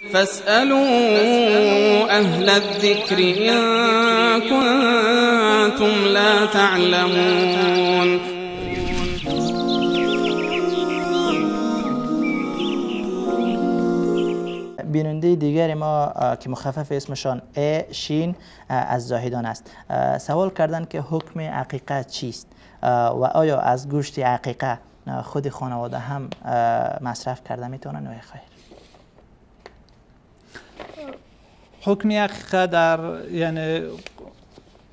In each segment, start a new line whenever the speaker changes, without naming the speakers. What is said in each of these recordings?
فاسألوا أهل الذكر إن كنتم لا تعلمون.
بیننده دیگر ما که مخفف اسمشان ا شین از زاهدان است، سوال کردن که حکم عقیقه چیست و آیا از گوشت عقیقه خود خانواده هم مصرف کرده میتونن یا خیر؟
حکم عقیقه در یعنی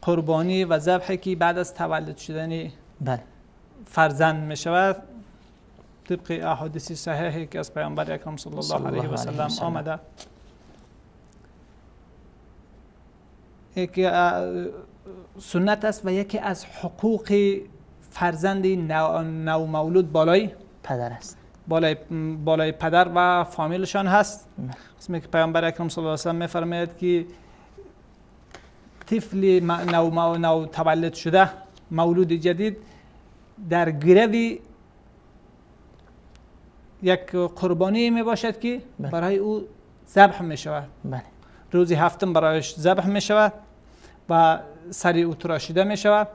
قربانی و ذبحی که بعد از تولد شدن
بله
فرزند می شود، طبق احادیث صحیحی که از پیامبر اکرم صلی الله علیه و سلم آمده، یکی سنت است و یکی از حقوق فرزند نو مولود بالای
پدر است،
بالای پدر و فامیلشان هست. قسمی که پیامبر اکرم صلی الله علیه و سلم میفرماید که طفل نو تولد شده، مولود جدید، در گروی یک قربانی می باشد که برای او ذبح می شود.
بله.
روز هفتم برایش ذبح می شود و سر او تراشیده می شود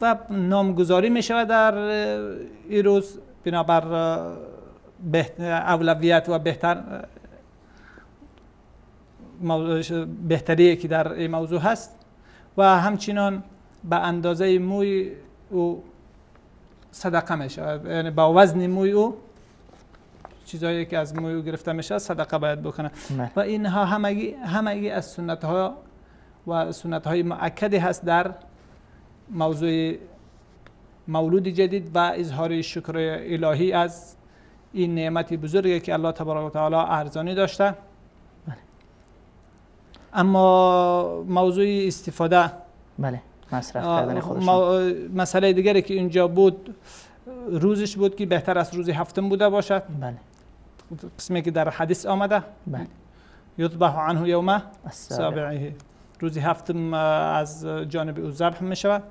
و نامگذاری می شود در این روز، بنابر اولویت و بهتری که در این موضوع هست، و همچنان به اندازه موی او صدقه می شود، یعنی با وزن موی او، چیزایی که از موی او گرفته می شود صدقه باید بکنه. و اینها همگی از سنت ها و سنت های مؤکدی هست در موضوع مولود جدید و اظهار شکر الهی از این نعمت بزرگی که الله تبارک و تعالی ارزانی داشته. اما موضوع استفاده،
بله، مصرف کردن خودشون،
مسئله دیگری که اینجا بود روزش بود که بهتر از روز هفتم بوده باشد.
بله.
قسمی که در حدیث آمده،
بله،
یذبح عنه یوم سابعه، روز هفتم از جانب او ذبح می شود.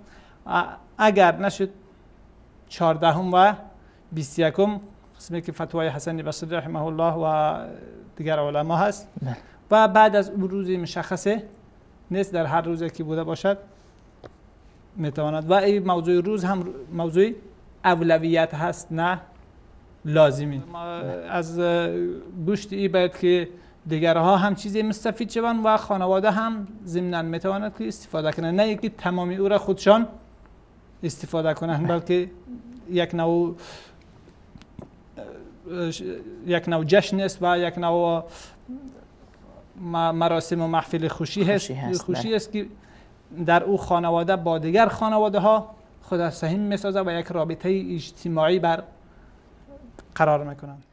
اگر نشد 14 و 21، قسمی که فتوای حسن بصری رحمه الله و دیگر علما هست.
بله.
و بعد از اون روزی مشخصه نیست، در هر روزی که بوده باشد میتواند. و این موضوع روز هم موضوع اولویت هست، نه لازمی. از گوشت ای باید که دیگرها هم چیزی مستفید شوند و خانواده هم ضمناً میتواند که استفاده کنند، نه اینکه تمامی او را خودشان استفاده کنند، بلکه یک نوع جشن است و یک نوع مراسم و محفل خوشی هست، خوشی است که در او خانواده با دیگر خانواده ها خود سهیم میسازه و یک رابطه اجتماعی بر قرار میکنند.